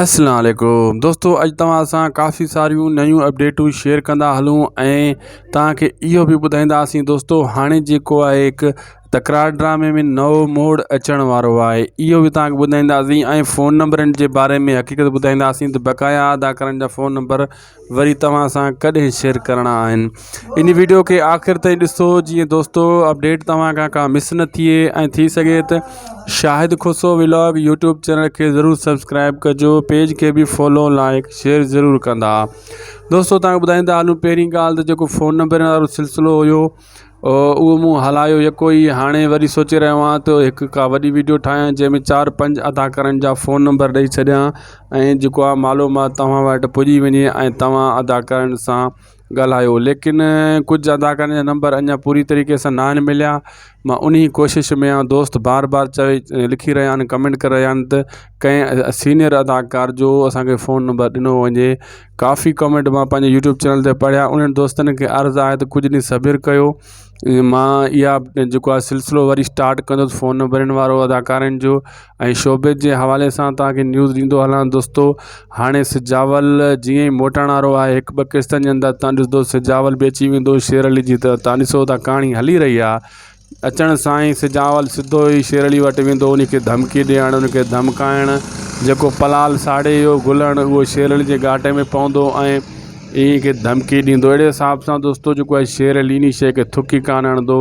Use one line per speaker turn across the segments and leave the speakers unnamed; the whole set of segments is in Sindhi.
اسلام عليڪم دوستو اڄ توهان سان ڪافي ساريون نيون اپڊيٽون شيئر ڪندا هلون ۽ توهان کي اهو به ٻڌائينداسين دوستو هاڻي جيڪو آهي هڪ تڪرار ڊرامي ۾ نئو موڙ اچڻ وارو آهي اهو به توهان کي ٻڌائينداسين ۽ فون نمبرن جي باري ۾ حقيقت ٻڌائينداسين ته بقايا ادا ڪرڻ جا فون نمبر وري توهان سان ڪڏهن شيئر ڪرڻا آهن ان ويڊيو کي آخر تائين ڏسو جيئن دوستو اپڊيٽ توهان کان ڪا مس نه ٿئي ۽ ٿي سگهي ته Shahid Khoso vlog YouTube channel کي ضرور سبسڪرائب ڪجو پيج کي به فالو لائڪ شيئر ضرور ڪندا دوستو توهان کي ٻڌائيندا هلون پهرين ڳالهه ته جيڪو فون نمبر وارو سلسلو هيو اهو مون هلايو يڪو ئي هاڻي وري سوچي رهيو آهيان ته هڪ ڪا وڏي ويڊيو ٺاهيان جنهن ۾ چار پنج اداڪارن جا فون نمبر ڏئي ڇڏيان ۽ جيڪو آهي معلومات توهان وٽ پڄي وڃي ۽ توهان اداڪارن سان ڳالهايو ليڪن ڪجهه اداڪارن جا نمبر اڃا پوري طريقي سان ناهن مليا مان انهي ڪوشش ۾ آهيان دوست بار بار چوي لکي رهيا آهن ڪمينٽ ڪري رهيا آهن ته ڪنهن سينئر اداڪار جو اسانکي فون نمبر ڏنو وڃي ڪافي ڪمينٽ مان پنهنجي يوٽيوب چينل تي پڙهيا انهن دوستن کي عرض آهي ته ڪجهه ڏينهن صبر ڪيو مان اها جيڪو آهي سلسلو وري اسٽارٽ ڪندس فون نمبرن وارو اداڪارن جو ۽ شوبز جي حوالي سان توهان کي نيوز ڏيندو هلان دوستو هاڻي سجاول جيئن ئي موٽڻ وارو آهي هڪ ٻه قسطن جي اندر توهان ڏسندو سجاول به اچي ويندو شير علي جي ته توهان ڏسو ٿا ڪهاڻي هلي رهي آهي اچڻ سان ئي سجاول سڌو ئي شير علي وٽ ويندو ان کي ڌمڪي ڏيڻ ان کي ڌمڪائڻ جيڪو پلال ساڙي ويو گلڻ اهو شير علي جي ڳاٽي ۾ پوندو ۽ ان کي ڌمڪي ڏيندو اهڙي حساب سان دوستو جيڪو آهي شير علي انهي شيء کي ٿڪي ڪانه هڻندو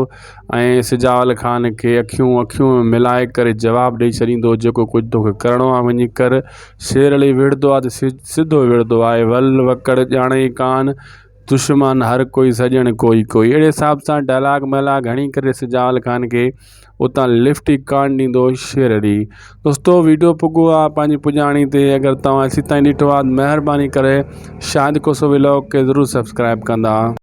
۽ سجاول خان کي اکيون اکيون ملائي ڪري جواب ڏئي ڇڏيندو جيڪو ڪجهه توکي ڪرڻو آهي وڃي ڪر شير علي وڙهندو آهي ته سڌو وڙهندو آهي ول وڪڙ ڄاڻي ڪانه دشمن هر ڪوئي سڄڻ ڪوئي ڪوئي اهڙي حساب سان ڊائلاگ مائلاگ هڻي ڪري سجاول خان کي اتان لفٽ ئي ڪانه ڏيندو شير علي دوستو ويڊيو پڳو آ پنهنجي پڄاڻي تي اگر توهان ايسي تائين ڏٺو آ مهرباني ڪري شاهد کوسو ولاگ کي ضرور سبسڪرائب ڪندا.